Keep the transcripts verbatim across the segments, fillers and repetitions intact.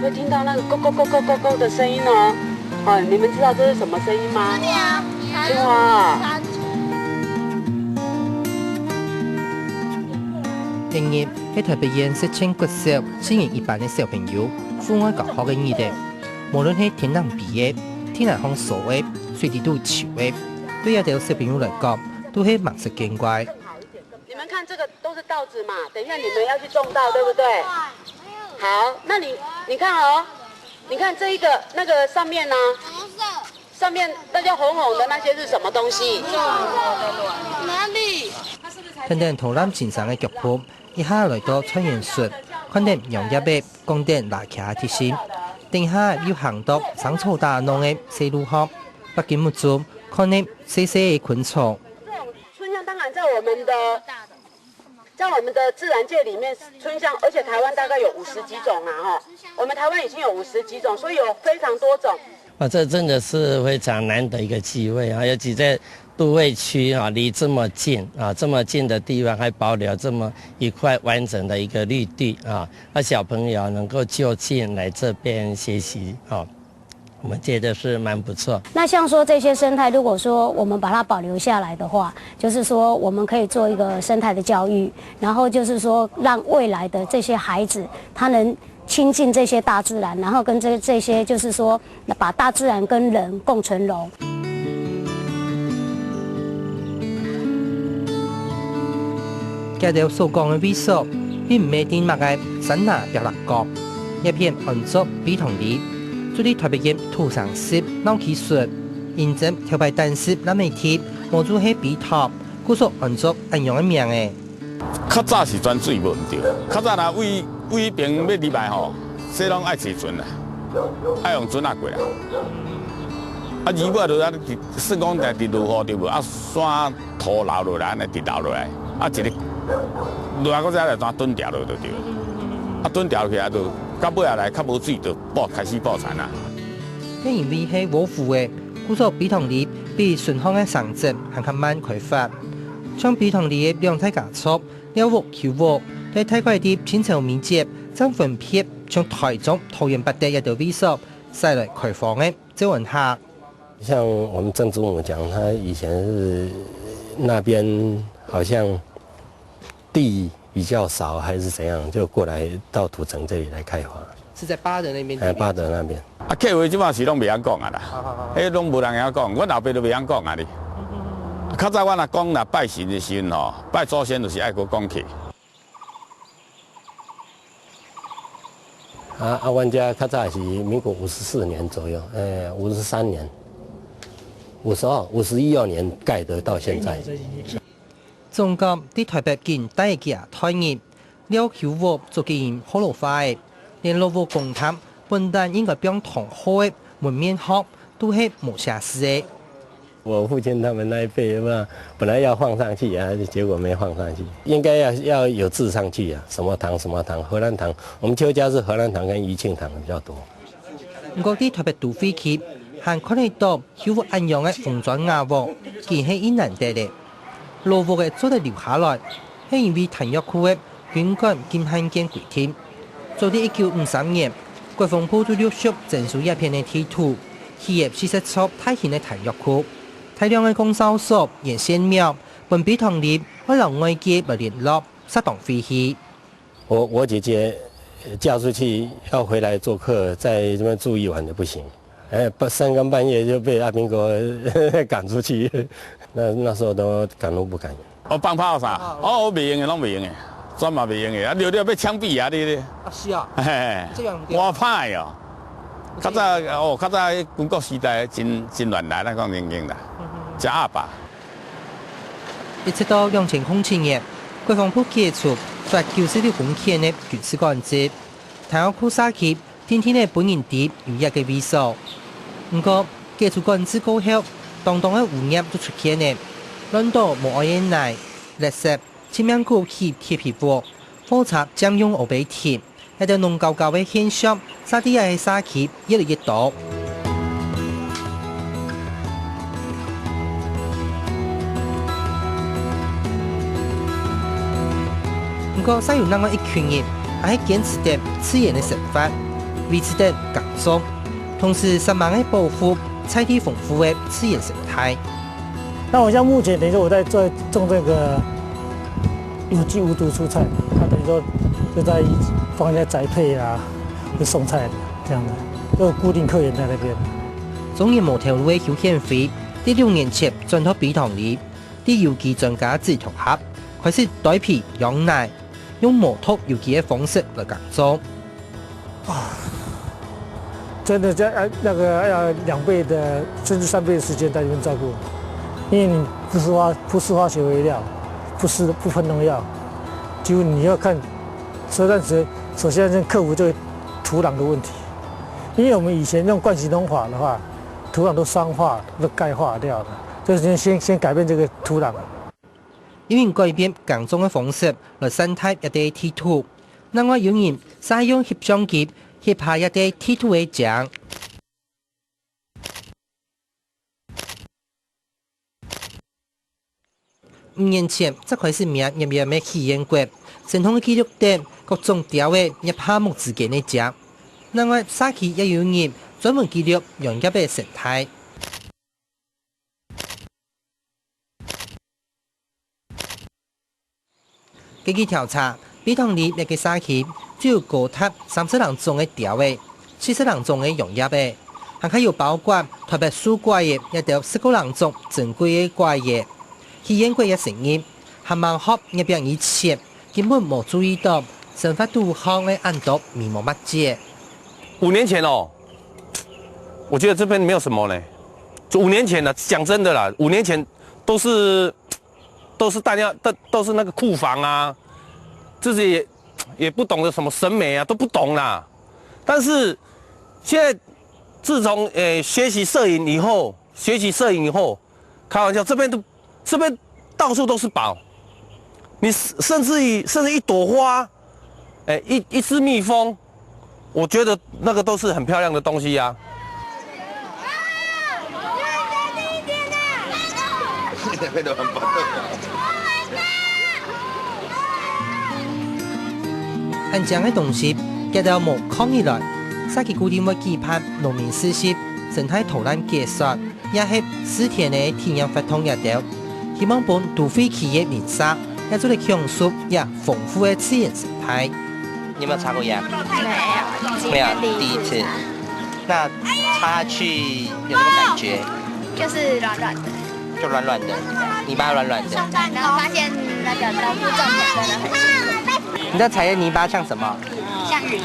會聽到那個咯咯咯咯咯咯的聲音哦。哦，你們知道這是什麼聲音嗎？青蛙啊。今日係臺北縣石前國小四年一班个小朋友戶外教學个日仔，無論係天頂飛个、天泥項趖个、水裡肚泅个，對這兜小朋友來講，都係目色見怪。你們看這個都是稻子嘛，等一下你們要去種稻，對不對？好，那你你看哦，你看這一個那個上面呢，上面那叫紅紅的那些是什麼東西？哪裡？跈等導覽先生个腳步，一下來到菜園脣，看等揚葉仔，講等蝲䗁个特性。等下又行到生草打攏个細路項，擘金目珠，看等細細个昆蟲。這種春象當然在我們的，在我們的自然界裡面，春象，而且台灣大概有五十幾種啊，哈。我們台灣已經有五十幾種，所以有非常多種。啊，這真的是非常難得一個機會啊，尤其在都會區啊，離這麼近啊，這麼近的地方還保留這麼一塊完整的一個綠地啊，那小朋友能夠就近來這邊學習啊，我們覺得是蠻不錯。那像說這些生態，如果說我們把它保留下來的話，就是說我們可以做一個生態的教育，然後就是說讓未來的這些孩子，他能親近這些大自然，然後跟這，這些就是說把大自然跟人共存亡。這兜所講个位所，並毋係在麼个山林壁壢角，這片安做陂塘里，就在臺北縣土城區鬧區脣，因為頭擺等式爛尾地，無注係陂塘，故所安做恁樣个名仔。 較早是泉水無毋著，較早若對，對彼爿欲入來吼，這攏愛坐船啦，愛用船仔過來。啊，魚尾就按呢直，算講定直落雨著無？啊，山塗流落來，按呢直流落來，啊，一个落來，閣再來轉斷掉落就著。啊，斷掉起來就，到尾仔來較無水，就爆，開始爆田啊。係因為係窩湖个，故所陂塘里比順向个城鎮還較慢開發。像陂塘里个兩大家族， 廖屋、邱屋，在大改立清朝尾節，正分別從臺中、桃園八德這兜位所徙來開荒个詔安客。像我們曾祖母講，她以前是那邊好像地比較少還是怎樣，就過來到土城這裡來開荒。 是在八德那邊。哎，八德那邊。啊，客話這馬是攏袂曉講啊啦，好好好好。彼攏無人會曉講，阮老爸都袂曉講啊哩。較早阮阿公若拜神的時陣吼，拜祖先就是愛閣講客。啊，啊，阮遮較早是民國五十四年左右，哎，五十三年，五十二，五十一二年蓋的，到現在。總共在臺北近代个幾下代人， 廖邱屋族个人學老化个，連老屋公廳本旦應該放堂號个門面項，都係無寫字个。我父親他們那一輩嘛，本來要放上去啊，結果沒放上去。應該要，要有字上去啊，什麼堂什麼堂，荷蘭堂。我們邱家是荷蘭堂跟餘慶堂比較多。毋過在臺北都會區，還看得到 邱屋恁樣个紅磚瓦屋，已經係異難得了。老屋仔做得留下來，係因為彈藥庫个軍管禁限見規定。早在一九五三年，國防部就陸續徵收這片个地土，起了四十座大型个彈藥庫，大量个崗哨所、沿線廟，分陂塘里愛摎外界來聯絡，煞當費氣。 我，我姐姐嫁出去要回來做客，在這邊住一晚就不行。哎，半，三更半夜就被阿兵哥趕出去，那，那時候都敢怒不敢言。哦，放炮啥？哦，袂用个，攏袂用个，全嘛袂用个，啊，了了欲槍斃啊，你，你。啊，是啊。嘿，這樣對。我怕哦。較早，哦，較早軍國時代真，真亂來，咱講正經啦，嗯，嗯，嗯。真惡霸。 一直到兩千空七年，國防部解除罰九十六公頃个軍事管制，彈藥庫社區定定仔分人知有這个位所。毋過，解除管制過後，當當个污染就出現了，亂倒無愛个泥、垃圾、七面鼓起鐵皮屋、火車佔用烏白地， 這兜攏搞搞个現象，煞在這个社區越來越多。毋過，煞有另外一群人，也係堅持等自然个生活。維持等耕種，同時煞猛个保護在地豐富个自然生態。那我像目前等于说我在做种这个有机无毒蔬菜，那等于说就在放一些宅配啊，就送菜这样的，就有固定客源在那边。中原无头路个邱显輝，在六年前轉到陂塘里，在有機專家指導下，開始栽培羊奶，用無毒有機个方式來耕種。啊，真的在，呃，那个要两倍的甚至三倍的时间在那边照顾，因为你不施化，不施化学肥料，不施，不喷农药，几乎你要看，所以暂时首先先克服这个土壤的问题，因为我们以前用惯性农法的话，土壤都酸化、都钙化掉了，所以先，先，先改变这个土壤。因为改变耕种个方式来善待一个地土，另外有人煞用翕相机翕下一个地土个靚。五年前，才開始搣一搣个起源國，生動个記錄等各種鳥仔、葉下目之間个靚。另外，社區也有人專門記錄羊葉个生態。 根據調查，陂塘里一个社區，只有高達三十零種个鳥仔，七十零種个羊葉仔，還較有包括特別樹桷仔，也有十个零種珍貴个桷仔。起源國也承認，還吂學一百年前，根本無注意到生活土壤个恁多微末末節。五年前哦，我觉得这边没有什么呢。就五年前呢，讲真的啦，五年前都是都是弹药，都都是那个库房啊，自己也也不懂得什么审美啊，都不懂啦。但是现在自从诶、呃学习摄影以后，学习摄影以后，开玩笑，这边都这边到处都是宝。你甚至于甚至一朵花，哎，一一只蜜蜂，我觉得那个都是很漂亮的东西呀、恁靚个東西，佢兜無囥起來，社區固定會舉辦農民市集、生態導覽解說，也係試田个體驗活動這兜，希望分都會區个民眾也做得享受這豐富个自然生態。你有沒有插過秧？沒有，沒有，今天第一次。第一次。那插下去有什麼感覺？就是軟軟的。就軟軟的，泥巴軟軟的。然後發現那個農夫種的真的很辛苦。你在踩的泥巴像什麼？像雨。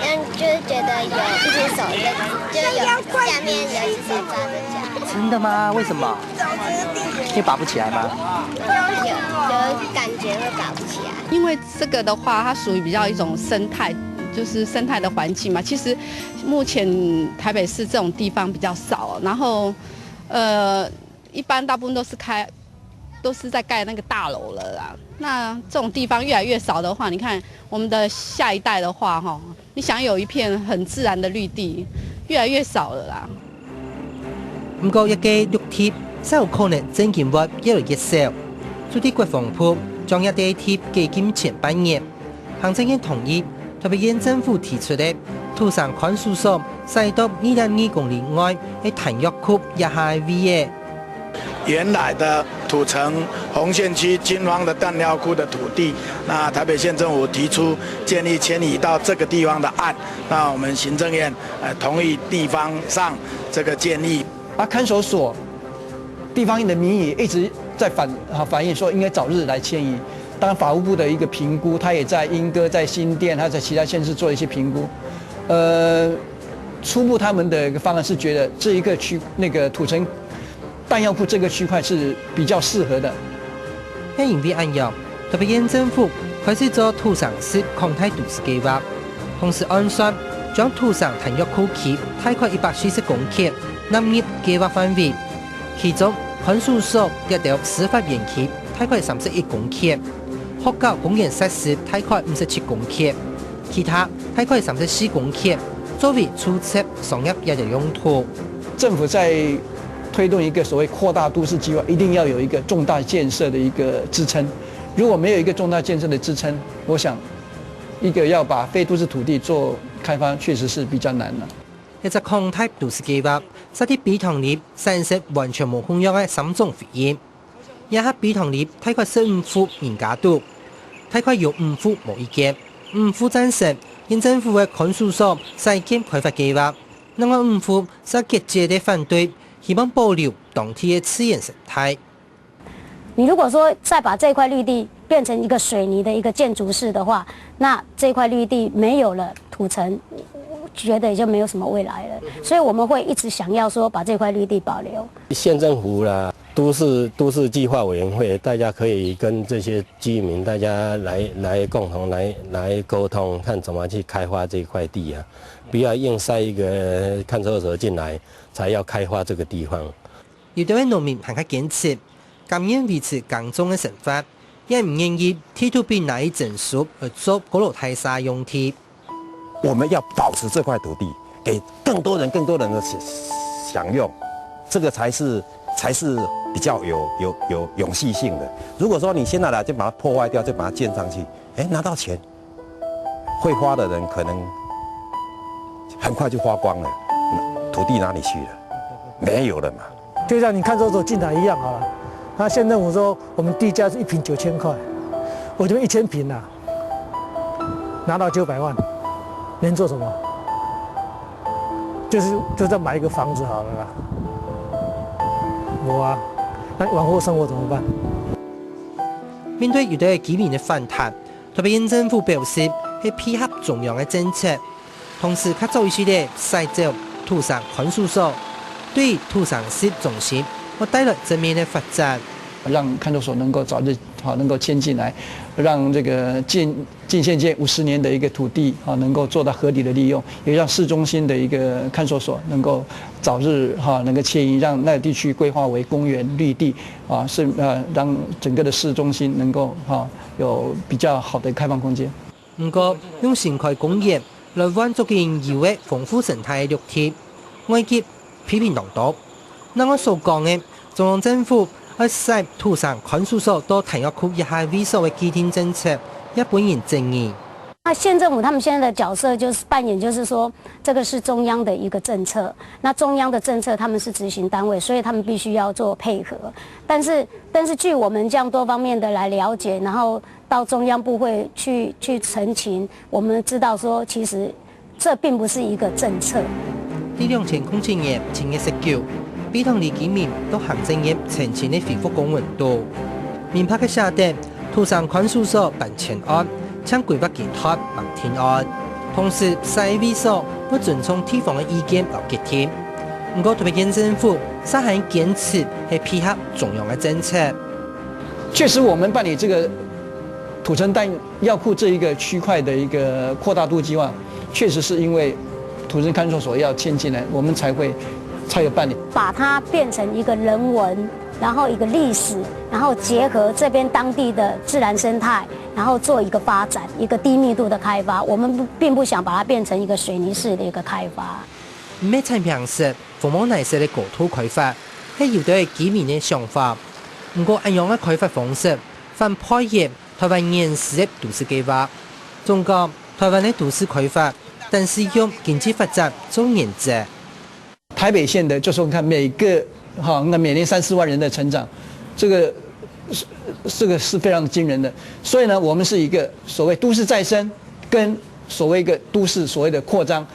嗯，就是觉得有一只手在，就是有下面有一只手抓着脚。真的吗？为什么？因为拔不起来吗？有，有感觉会拔不起来。因为这个的话，它属于比较一种生态，就是生态的环境嘛。其实目前台北市这种地方比较少，然后，呃，一般大部分都是开，都是在盖那个大楼了啦。那这种地方越来越少的话，你看我们的下一代的话，哈，你想有一片很自然的绿地，越来越少了啦。毋過，一个綠地，就有可能真經會越來越少。就在國防部將一个地改禁前半年，行政院同意，特別縣政府提出个土生看守所，徙到二點二公里外个彈藥庫這下个位仔。原来的土城红线区金荒的弹药库的土地，那台北县政府提出建议迁移到这个地方的案，那我们行政院呃同意地方上这个建议。啊，看守所，地方的民意一直在反啊反映说应该早日来迁移。当然，法务部的一个评估，他也在莺歌、在新店，还有在其他县市做一些评估。呃，初步他们的一个方案是觉得这一个区那个土城弹药库这个区块是比较适合的。也因為恁樣，特別縣政府開始做土城式擴大都市計畫，同時按算將土城彈藥庫區大概一百四十公頃納入計畫範圍，其中看守所這兜司法園區大概三十一公頃，學校公園設施大概五十七公頃，其他大概三十四公頃作為住宅、商業這兜用途。政府在推动一个所谓扩大都市计划，一定要有一个重大建设的一个支撑。如果没有一个重大建设的支撑，我想一个要把非都市土地做开发确实是比较难了。一隻擴大都市计划，設在陂塘里產生完全無共樣个三種回應。這下陂塘里大概十五戶人家肚，大概有五戶無意見，五戶贊成，縣政府个看守所徙建開發計劃，另外五戶就決絕个反對，希望保留當地个自然生態。你如果说再把这块绿地变成一个水泥的一个建筑式的话，那这块绿地没有了，土城觉得也就没有什么未来了。所以我们会一直想要说把这块绿地保留。县政府啦，都市都市计划委员会，大家可以跟这些居民，大家来来共同来来沟通，看怎么去开发这块地啊，不要硬塞一个看守所进来，才要开发这个地方。有兜个农民還較堅持，甘願維持耕種个生活，也毋願意地圖被拿去徵收而做高樓大廈用地。我们要保持这块土地，给更多人、更多人的享享用，这个才是才是比较有有有永续性的。如果说你现在来就把它破坏掉，就把它建上去，哎，拿到钱，会花的人可能很快就花光了，土地哪里去了？没有了嘛。就像你看守所进来一样好了，那县政府说我们地价是一坪九千块，我这边一千坪啊，拿到九百万，能做什么？就是就再买一个房子好了啦。我啊，那往后生活怎么办？面對有兜个居民个反彈，特別縣政府表示係配合中央个政策，同時較早一息仔徙走土城看守所，對土城市中心會帶來正面个發展。让看守所能够早日好能够迁进来，让这个近近县界五十年的一个土地啊能够做到合理的利用，也让市中心的一个看守所能够早日哈能够迁移，让那地区规划为公园绿地啊，是呃让整个的市中心能够哈有比较好的开放空间。毋過，用新開公園來換足經有个豐富生態綠地，外界批評當多。另外所講个，中央政府愛徙土城看守所到彈藥庫這下位所个既定政策，也分人爭議。那县政府他们现在的角色就是扮演，就是说这个是中央的一个政策，那中央的政策他们是执行单位，所以他们必须要做配合。但是，但是据我们这样多方面的来了解，然后到中央部会去去陈情，我们知道说，其实这并不是一个政策。在兩千空七年七月十九，陂塘里居民到行政院陳情个回覆公文肚，明白个寫等土城看守所搬遷案，請規劃期待望定案，同時徙个位所愛尊重地方个意見摎決定。毋過特別縣政府煞還堅持係配合中央个政策。确实，我们办理这个土城弹药库这一个区块的一个扩大度计划，确实是因为土城看守所要迁进来，我们才会才有办理。把它变成一个人文，然后一个历史，然后结合这边当地的自然生态，然后做一个发展，一个低密度的开发。我们不并不想把它变成一个水泥式的一个开发。毋係太平式、風貌泥式个高度開發，係有兜个居民个想法。毋過恁樣个開發方式，反配合台灣原始个都市計畫。總講，台灣个都市開發，單是用經濟發展做原則。台北县的，就说你看每个哈，那每年三四万人的成长，这个是这个是非常惊人的。所以呢，我们是一个所谓都市再生，跟所谓一个都市所谓的扩张。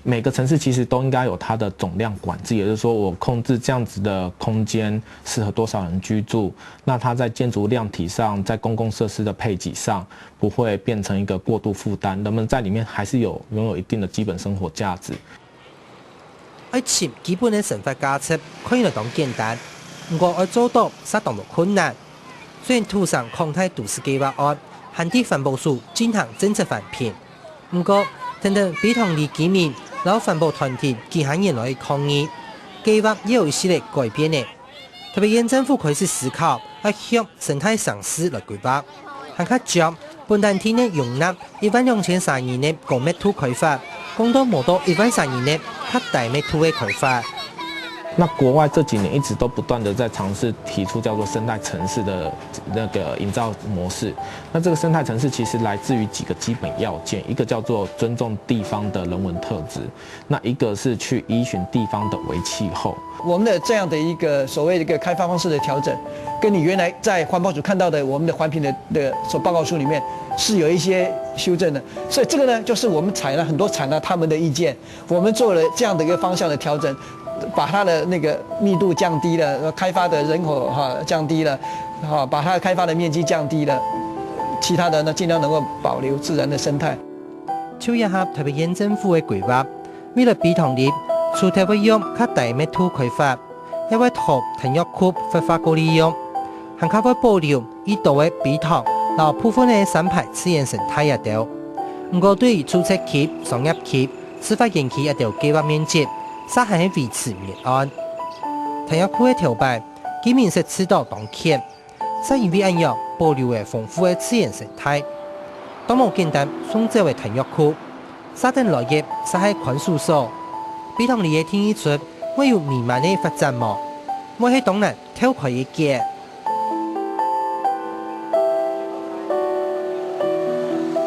每个城市其实都应该有它的总量管制，也就是说，我控制这样子的空间适合多少人居住，那它在建筑量体上，在公共设施的配给上，不会变成一个过度负担，人们在里面还是有拥有一定的基本生活价值。愛尋基本个生活價值，看起來當簡單，毋過愛做到，煞當無困難。雖然土城擴大都市計畫案，還在環保署進行政策環評， 毋過，等等陂塘里居民摎環保團體幾下年來个抗議，計畫也有一息仔改變咧。特別縣政府開始思考，愛向生態城市來規劃，還較將本旦地內容納一萬兩千儕人个高密度開發，降到無到一萬儕人个較低密度个開發。那国外这几年一直都不断的在尝试提出叫做生态城市的那个营造模式。那这个生态城市其实来自于几个基本要件，一个叫做尊重地方的人文特质，那一个是去依循地方的微气候。我们的这样的一个所谓的一个开发方式的调整，跟你原来在环保署看到的我们的环评的的所报告书里面是有一些修正的，所以这个呢，就是我们采纳很多采纳他们的意见，我们做了这样的一个方向的调整，把它的那个密度降低了，开发的人口哈降低了，哈把它开发的面积降低了，其他的呢尽量能够保留自然的生态。就結合特別縣政府个規劃，未來陂塘里除忒會用較大密度開發，也會同彈藥庫活化過利用，還較會保留已多个陂塘摎部分个山排自然生態這兜。毋過對於住宅區、商業區、 自發園區這兜計畫面積，煞還係維持原案。彈藥庫个頭擺，居民識試著當譴，煞因為恁樣保留了豐富个自然生態。當無簡單送走个彈藥庫，續等來个煞係看守所。陂塘里个第二春會有美滿个發展無？會係當難敨開个結。